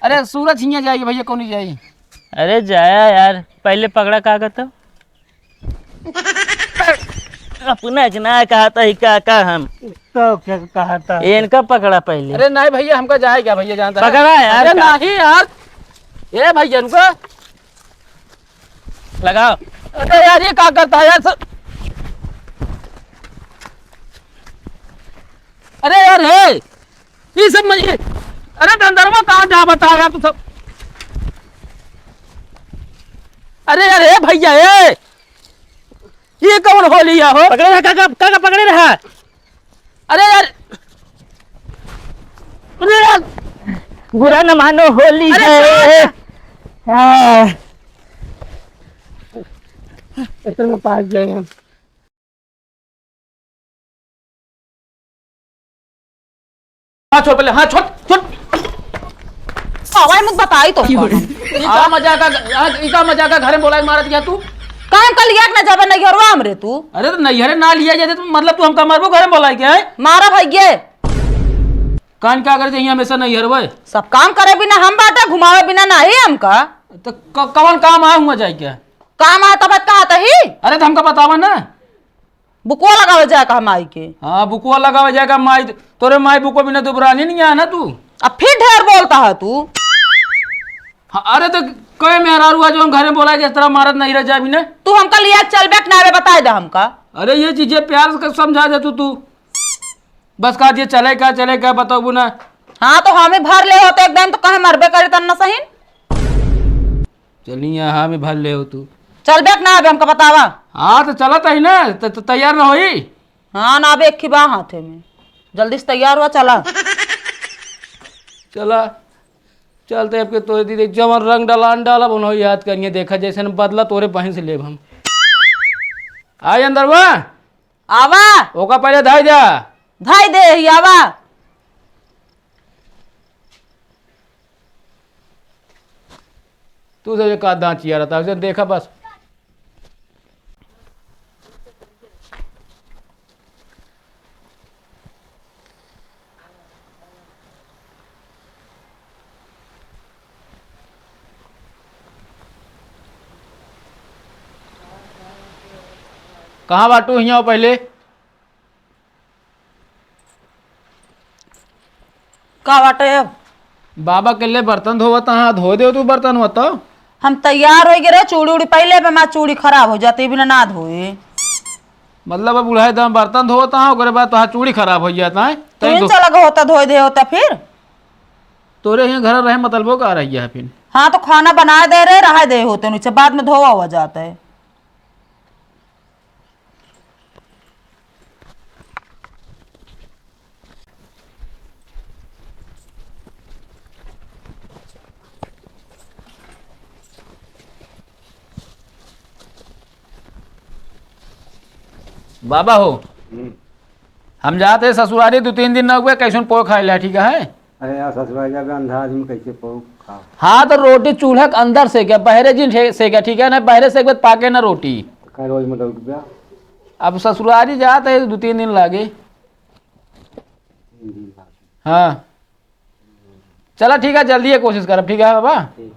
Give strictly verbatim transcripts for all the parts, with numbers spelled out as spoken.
अरे सूरज हियाँ जाई भैया, कौन जाई? अरे जाया यार, पहले पकड़ा का कहता? अपना इतना कहा था ही का, का हम? तो क्या कहा था? ये इनका पकड़ा पहले। अरे नहीं भैया, हमका जाए क्या भैया, जानता है? पकड़ा यार, अरे का? नहीं यार, ए भैया रुको। लगाओ। अरे यार, ये का करता है यार सर? अरे यार, हे, ये सब मत, ये, अरे डंडरवा कहाँ जा बता रहा तू सब? अरे यार, हे भैया, ए, ये कौन होली है हो? पकड़े रहा, काका, काका, पकड़े रहा। अरे यार, अरे यार, बुरा न मानो, होली अरे है। हाँ। इतने में पास गए हम। हाँ, छोड़ पहले, हाँ, छोड़, छोड़। सवाई मत बताई तो। ई का मजाक का, आ, ई का मजाक का घरे में बोला के मारत गया तू? काम कर लिया कि ना जाबे नैहरवा हमरे तू? अरे तो नैहरे ना लिया जाते तो मतलब तू हमका मारबो घरे में बोला के है? मारा भैया। कान का करे चाहिए हमेशा नैहरवा? सब काम करे बिना हम बाटे, घुमावे बिना नाही हमका। तो क-, कवन काम आए हुआ जाए क्या? काम आए तब कहा तही? अरे तो हमका बतावा ना। बुकवा लगावे जाए का माई के? हाँ, बुकवा लगावे जाए का माई, तोरे माई बुकवा बिना दुबरानी नहीं आया ना तू। अब फिर ढेर बोलता है तू। हाँ, अरे तो कहे मेहरारू आज हम घरे में बोला के इस तरह मारत नहीं रह जाबी ना। तू हमका लिया चलबे के ना रे, बताए दे हमका। अरे ये चीजें प्यार से समझा दे तू, तू। बस का जे चले का, चले का बताबू ना। हाँ तो हमें भर ले होते एकदम तो कहे मरबे करे तन्ना सही। चलिए, हाँ, में भर ले हो तू। चलबे के ना अबे हमका बतावा। हाँ, तो चलत ही ना, त, त, तैयार ना होई? हाँ, ना अबे एक ही बा हाथे में। जल्दी से तैयार हुआ, चला। चला, चलते अब के तोरे दीदी जवन रंग डाला, न डाला, उन्हों याद करिए, देखा जैसे न बदला तोरे बहन से लेब हम। आई अंदर बा। आवा। ओका पहले धाई जा। धाई दे ही, आवा। तू तो ये का दांत चिया रहता है, उसे देखा बस। कहाँ बाटू हियाँ पहले? का बाटे अब? बाबा के ले बर्तन धोवत, हाँ, धो दे तू बर्तन हो तो। हम तैयार हो गए रहे, चूड़ी उड़ी पहले पे, हमार चूड़ी खराब हो जाती बिना ना धोए। मतलब अब बुढ़ाए दम बर्तन धोवत, हाँ, ओकरे बाद तोहार चूड़ी खराब हो जाता है। तू तैं ही धो- चला गो होता, धोए दे होता फिर। तोरे ही घर रहे मतलबो का रही है फिर। हाँ, तो खाना बनाए दे रहे, रहा दे होते नीचे, बाद में धोवा हुआ जाता है। बाबा हो, हम्म। हम जाते ससुरारी, दो तीन दिन ना हुए, कैसन पोय खाए ला, ठीक है? अरे यार, ससुराल जाबे अंधार में कैसे पाऊ खाओ? हाँ, तो रोटी चूल्हा के अंदर सेके, बहरे जिन ठे-, सेके, ठीक है ना? बहरे सेकबे तो पाके ना रोटी। तो का रोज में लौट गया? अब ससुरारी जात है, दो तीन दिन लागे। तीन दिन लागे। हाँ। चला ठीक है, जल्दी है कोशिश करब, ठीक है बाबा? ठीक।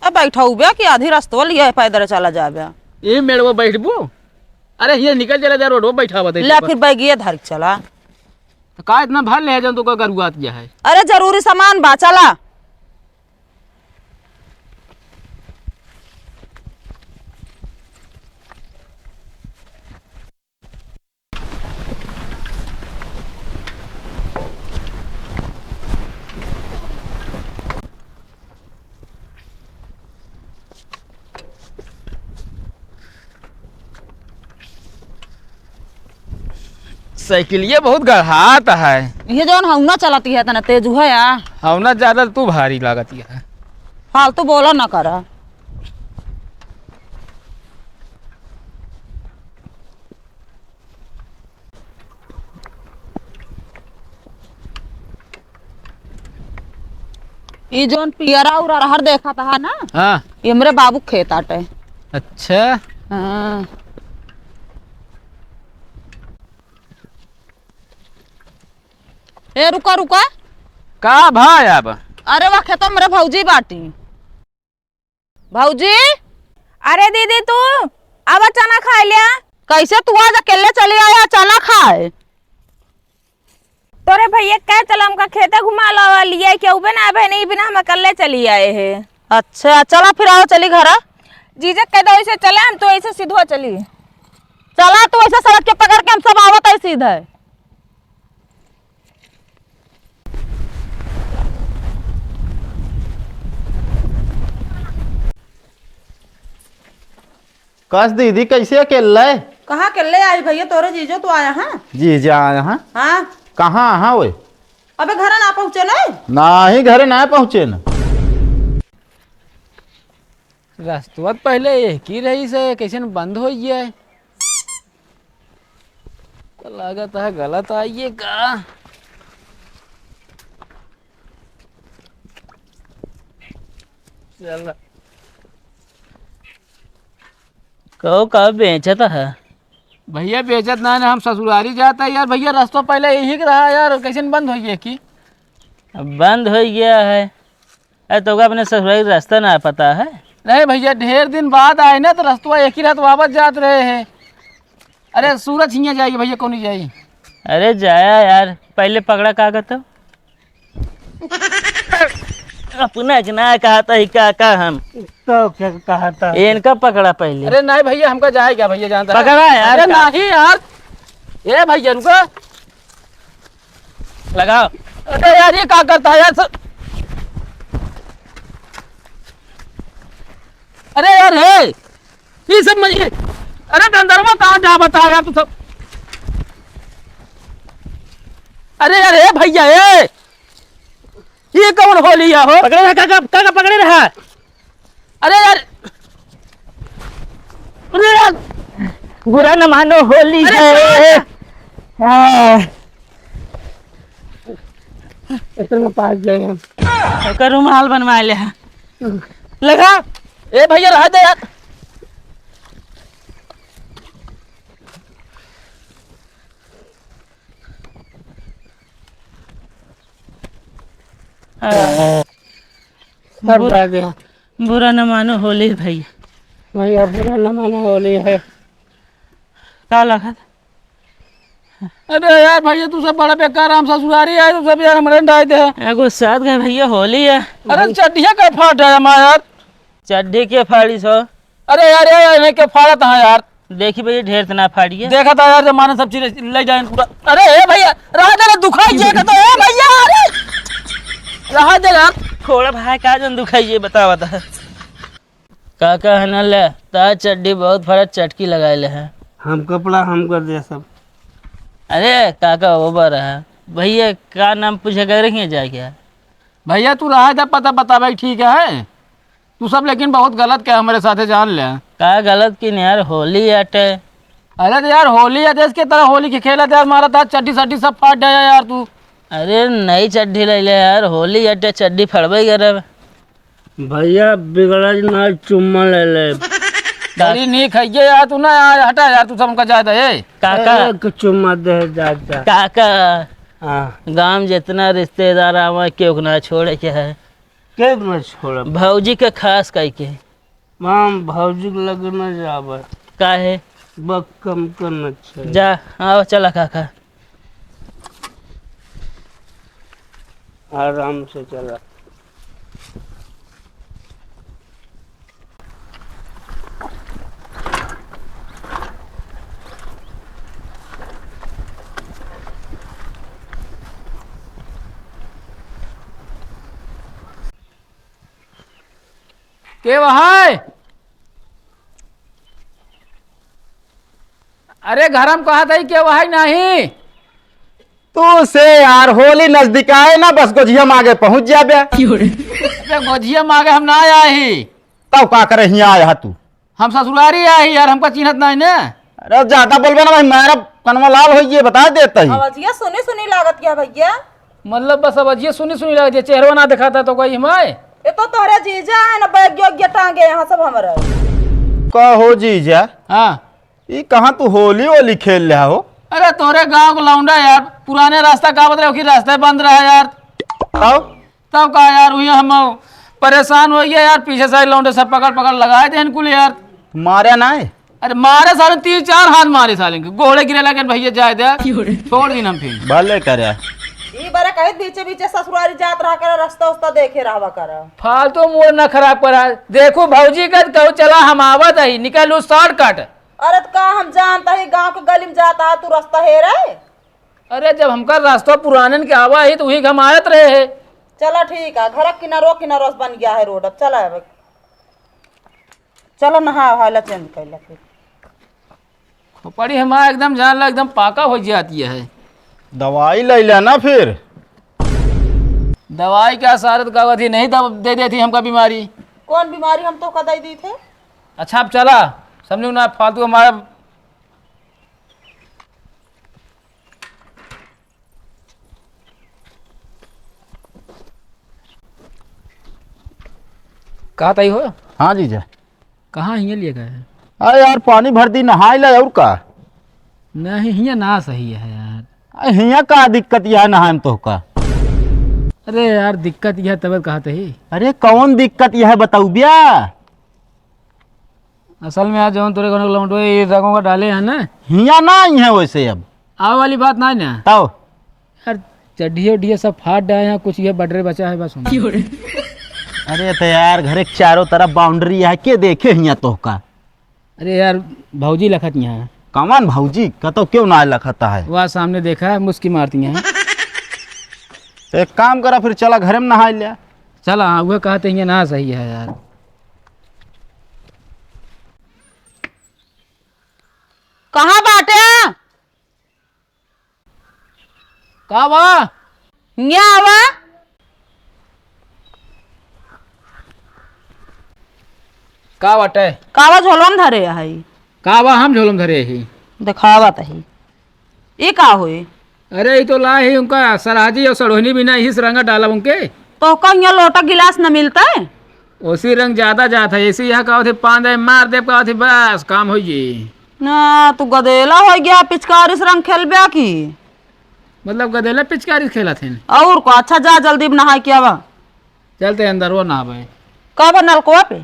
अब बैठा हुआ कि आधी रास्तवा लिया है, पैदल चला जाबे। ए मेड़वा बैठबू? अरे हिया निकल चला जा, रोडवा बैठा बता ले। फिर बैगिया धर के चला। तो का इतना भर ले जन तो का गरुआत गया है? अरे जरूरी सामान बा, चला। साइकिलिया बहुत गड़हात है। ये जौन हौना चलती है, तना तेज है या? हौना ज्यादा तू भारी लागत है। फालतू बोला ना करा। ई जौन पियरा और अरहर देखत हा ना, हाँ। ई हमरे बाबू के खेत आटे। अच्छा। हाँ। ए, रुका, रुका। का भाई अब? अरे, वह खेतवा में हमरे भौजी बाटी। भौजी। अरे दीदी, तू आवा चना खाए लिया। कैसे तू आज अकेले चली आया चना खाए? तोरे भैया कहे चला हमका खेते घुमा लावा लिया, केहू बे ना बहन, ई बिना हम अकेले चली आए है। अच्छा, चला फिर आओ, चली घरा। जीजा कह दो ऐसे चले, हम तो ऐसे सीधवा चली। चला तू ऐसे सड़क के पकड़ के, हम सब आवत है सीधे। कस दीदी, कैसे अकेले? कहाँ अकेले आई भैया, तोरे जीजो तो आया है। जीजा आया है? हाँ। कहाँ आहा ओए? अबे घरे ना पहुँचे नहीं? नाही, घरे ना पहुँचे न। रस्तवा त पहले एक ही रही से, कैसे न बंद हो गया है? तो लागत है गलत आइए का? चल। कहो का बेचत है? भैया बेचत ना, ना हम ससुरारी जाता है यार। भैया रस्तवा पहले यही के रहा यार, कैसे न बंद हो गया कि? अब बंद हो गया है। अरे, तोका अपने ससुराल के रास्ता ना पता है? नहीं भैया, ढेर दिन बाद आए ना, तो रस्तवा एक ही रात वापस जात रहे हैं। अरे, सूरज हियाँ जाइए भैया, कौन जाई? अरे, जाया यार, पहले पकड़ा काका तो। अपना के ना कहा था, ही का, का हम? तो क्या कहा था? ये इनका पकड़ा पहले। अरे नहीं भैया, हमका जाए क्या भैया, जानता है? पकड़ा यार, अरे का? नहीं यार, ए भैया, रुको। लगाओ। अरे यार, ये का करता है यार, सर? अरे यार, हे, ये सब मजे। अरे गंधर्वा, कहाँ जा बता यार तू सब? अरे यार, हे भैया, हे, ये कौन होली है हो? पकड़े रहा काका, काका पकड़े रहा। अरे यार, अरे यार, बुरा न मानो, होली अरे है। हाँ। इतने पास जाए हम। ओकर रुमाल बनवा ले। लगा। ए भैया, रहा दे यार। हाँ। सब बुरा, डाल दिया। बुरा न मानो, होली है भैया। भैया, बुरा न मानो, होली है। का लगत? अरे यार भैया, तू सब बड़ा बेकार, हम ससुरारी आए, तू सब यार हमरे डाल दे। ए, गुस्सात गए भैया, होली है। अरे चड्ढिया का फाट है हमारा यार। चड्ढी के फाड़ी सो? अरे यार, यार, यार, इन्हें के फाड़त है यार। देखी भैया, ढेर त ना फाड़िए। देखा था यार, जब माने सब चीज ले जाए पूरा। अरे ए भैया, रहा दे रे, दुखाई ये का तो, ए भैया, अरे रहा दे यार। थोड़ा भाई का जन दुखाई ये बतावा था। काका है ना ले, ता चड्ढी बहुत फरक चटकी लगाए ले है। हम कपड़ा हम कर दे सब। अरे काका वो बार है। भैया का नाम पूछे कर रही है जाके? भैया तू रहा था पता बतावे ठीक है। तू सब लेकिन बहुत गलत के हमरे साथे जान ले। का गलत की नहीं यार, होली अटे। अरे तो यार होली है, देश के तरह होली के खेलत यार, मारा था चड्ढी सड्ढी सब फाट गया यार तू। अरे नई चड्ढी ले ले यार, होली अटे चड्ढी फड़बे करे। भैया बिगड़ा ना चुम्मा ले ले। बड़ी नीक है ये यार, तू ना यार हटा यार, तू सब हमका जाए दे। काका। एक चुम्मा दे जा जा। काका। हाँ। गांव जितना रिश्तेदार आवा केहू के ना छोड़े के है। के न छोड़ब? भौजी के खास कई के। माम भौजी के लगे न जाब। काहे? बक कम कर न छे। जा, आओ चला काका। आराम से चला। के वहाय? अरे घर में कहा था के वहाय नहीं? तू से यार होली नजदीक आए ना, बस गोझिया मागे पहुंच जाबे। अरे गोझिया मागे हम ना आए ही। तब का करे हियाँ आया तू? हम ससुरारी आए ही यार, हमका चिन्हत नहीं ने। अरे ज्यादा बोलबे ना भाई, मेरा कनवा लाल हो ये बता देता ही। आवाजिया सुनी सुनी लागत क्या भैया? मतलब बस अब अजिए सुनी सुनी लग जे, चेहरवा ना दिखाता तो कोई हमारे। ये तो तोहरे जीजा है ना, बैग योग्य टांगे यहाँ सब हमारा। का हो जीजा? हाँ। ई कहाँ तू होली वोली खेल रहा हो? अरे तोरे गांव को लौंडा यार, पुराने रास्ता का बदले, ओकी रास्ता बंद रहा यार। आओ। तब का यार, हुई हम परेशान हो गया यार, पीछे सारे लौंडे सब पकड़ पकड़ लगाए थे इनको यार। मारा ना है? अरे मारे साले तीन चार हाथ मारे साले के, गोड़े गिरे लगे, भैया जाए दे, छोड़ दिन हम फिर। भले करे। ई बारे कहे बीचे बीचे ससुरारी जात रहा करा, रास्ता उस्ता देखे रहवा करा। फालतू मूड ना खराब करा। देखो भौजी का कहू चला हम आवत ही, निकालू शॉर्टकट। अरे त का हम जानता ही गांव के गली में जाता है तू रास्ता हेरे? अरे जब हमका रास्ता पुरानन के आवा ही तो वही घमायत रहे है। चला ठीक है, घर किनारो किनारो से बन गया है रोड, अब चला अब। चलो नहा वहा ला, चेंज कर ला फिर। खोपड़ी हमारा एकदम जान ला एकदम पाका हो जाती है। दवाई ले लेना फिर। दवाई क्या सारत का थी, नहीं दब-, दे देती हमका बीमारी। कौन बीमारी हम तो का दे दी थे? अच्छा अब चला, समझू ना फालतू हमारा। का ताई हो? हाँ जीजा। कहाँ हियाँ लिए गए हैं? अरे यार, पानी भर दी, नहाए ला और का? नहीं, हियाँ ना सही है यार। अरे हियाँ का दिक्कत यह है नहाए में तोहका? अरे यार, दिक्कत यह है, तबीयत कहा तही। अरे कौन दिक्कत यह है, बताऊ बिया? असल में आज जौन तोरे कोनो लौंडो ये रंगों का डाले हैं ना? हियाँ ना आई हैं वैसे अब। आवे वाली बात ना है ना? तब? यार, चड्ढी उड्ढी सब फाट डाए हैं, कुछ ये बडरे बचा है बस हम। अरे तो यार, घरे के चारों तरफ बाउंड्री है, के देखे हियाँ तोहका? अरे यार, भौजी लखत यहाँ। कमान भौजी? कतो क्यों ना लखता है? वह सामने देखा है, मुस्की मारती हैं। तो एक काम करा, फिर चला घरे में नहाए लिया। चला, हाँ, वह कहते हैं, ये ना सही है यार। कहाँ बाटे? का बा? हियाँ आवा। का बाटे? का बा झोलम धरे हई? का बा हम झोलम धरे ही? देखावा तही। ई का होई? अरे, ई तो ला ही उनका सराजी और सड़ोहनी बिना इही से रंगा डालब उनके। तोहका हियाँ लोटा गिलास न मिलता है? ओसी रंग ज्यादा जात है, ऐसे यहाँ का होते पान दे मार देब का होते बस काम हो जी। ना, तू गदेला हो गया, पिचकारी से रंग खेलबे की? मतलब गदेला पिचकारी से खेलत हैं? और को, अच्छा जा जल्दी नहाए के आवा। चलते अंदर वो नहावे। का बा नलकवा पे?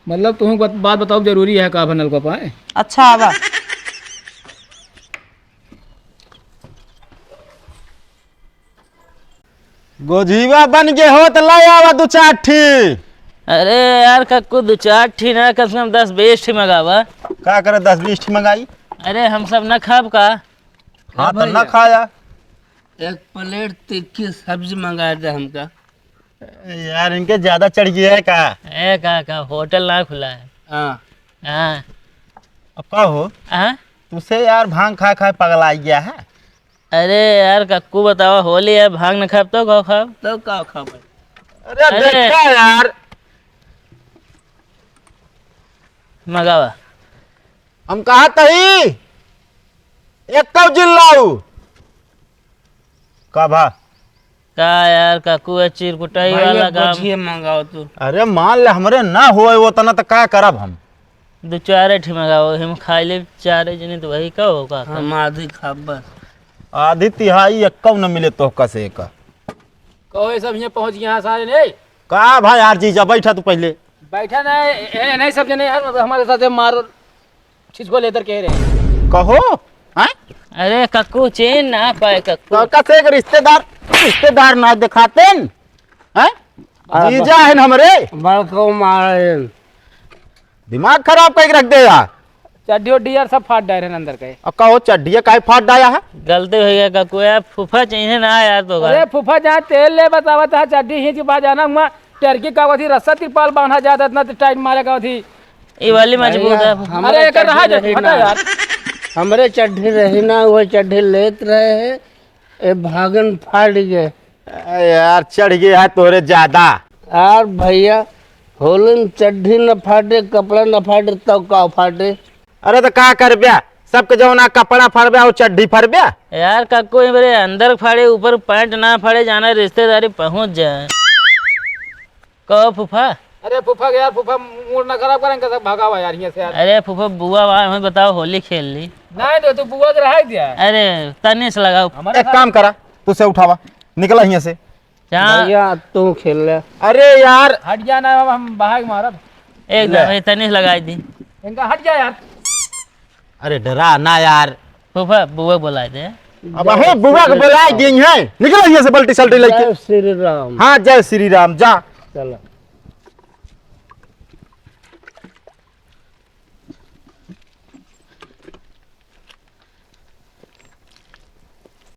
मतलब तुम बत-, बात बताओ जरूरी है का बा नलकवा पे? अच्छा आवा। गोझीवा बन के हो त लाई आवा दू चार ठी। अरे यार कक्कू, दू चार ठी ना, कम से कम दस बीस ठी मंगावा। का करे दस बीस ठी मंगाई? अरे हम सब ना खाब का? हाँ, ए तो ना भैया, खाया। एक प्लेट तीखी सब्जी मंगा दे हमका। यार, इनके ज्यादा चढ़ गया है का? ए का, का होटल ना खुला है? हाँ। हाँ। अब का हो? हाँ? तुसे यार भांग खा खा पगला गया है। अरे यार कक्कू बतावा, होली है, भांग न खाब तो का खाब? तो का खाब? अरे अरे। देखा यार। मगावा। हम कहा तही, एक कौ जिल्लाऊ। का भा? का यार, काकू, ये चिरकुटाई भैया, वाला काम। गोझिए मंगाओ तू। अरे मान ले, हमरे ना होए वो तना, त का करब हम? दो चार ठे मंगाओ, हम खाई ले चारे जने, त वही का होगा? हम आधी खाब बस। आधी तिहाई एक्कौ न मिले तोहका से का। कहो, ये सब यहाँ पहुँच गया सारे ने। का भाई यार, जीजा, बैठा तू पहले। बैठा ना, ए, ए, नहीं सब जने यार, हमारे साथ मार छिछको लेतर कह रहे हैं। कहो, हैं? अरे कक्कू, चैन ना पाए कक्कू। तो कसे एक रिश्तेदार, रिश्तेदार ना दिखाते हैं? हैं? अरे जीजा है न हमरे। बड़को मारे। दिमाग खराब करके रख दे यार। चड्डी उड्डी यार सब फाट डाले हैं अंदर के। अब कहो चड्डिया काहे फाट डाया है? गलती हो गया कक्कू यार, फूफा चाहिए ना यार तो अरे फूफा जहाँ तेल ले बतावा था चड्डी खींच के बाहर जाना हुआ। टर्की का वथी रस्सा तिरपाल बांधा जाता इतना तो टाइट मारे का वथी। ये वाली मजबूत भैया, है। हमरे अरे, एकर रहा चड्ढी जा, रही हटा ना। यार। हमरे चड्ढी रही ना, वो चड्ढी लेत रहे हैं, ए भागन फाड़ गए। ए यार, चढ़ गया है तोरे ज्यादा। यार भैया, होली में चड्ढी न फाटे, कपड़ा न फाटे, तब का फाटे? अरे तो का करब्या, सबके जौन आ कपड़ा फाड़बे और चड्ढी फाड़बे। यार कक्को, ये मेरे अंदर फाड़े, ऊपर पैंट ना फाड़े, जाना रिश्तेदारी पहुंच जाए। कहो फूफा। अरे फूफा के यार, फूफा मूड ना खराब करें, कैसे भगावा यार यहाँ से यार। अरे फूफा, बुआ बा, हमें बताओ, होली खेल ली। नहीं तो तू बुआ के रहा दिया। अरे तनिस लगाओ। हमारे एक साथ काम करा, तू से उठावा, निकला यहाँ से। जा। भैया, तू खेल ले। अरे यार। हट जा ना, अब हम बहाग मारब। एक ले। भाई तनिस लगाई दी। इनका हट जा यार। अरे डरा ना यार। फूफा, बुआ बुलाए दे। अब अहे बुआ के बुलाए देंगे। निकला यहाँ से बल्टी सल्टी लेके। जय श्री राम। हाँ, जय श्री राम, जा। चलो।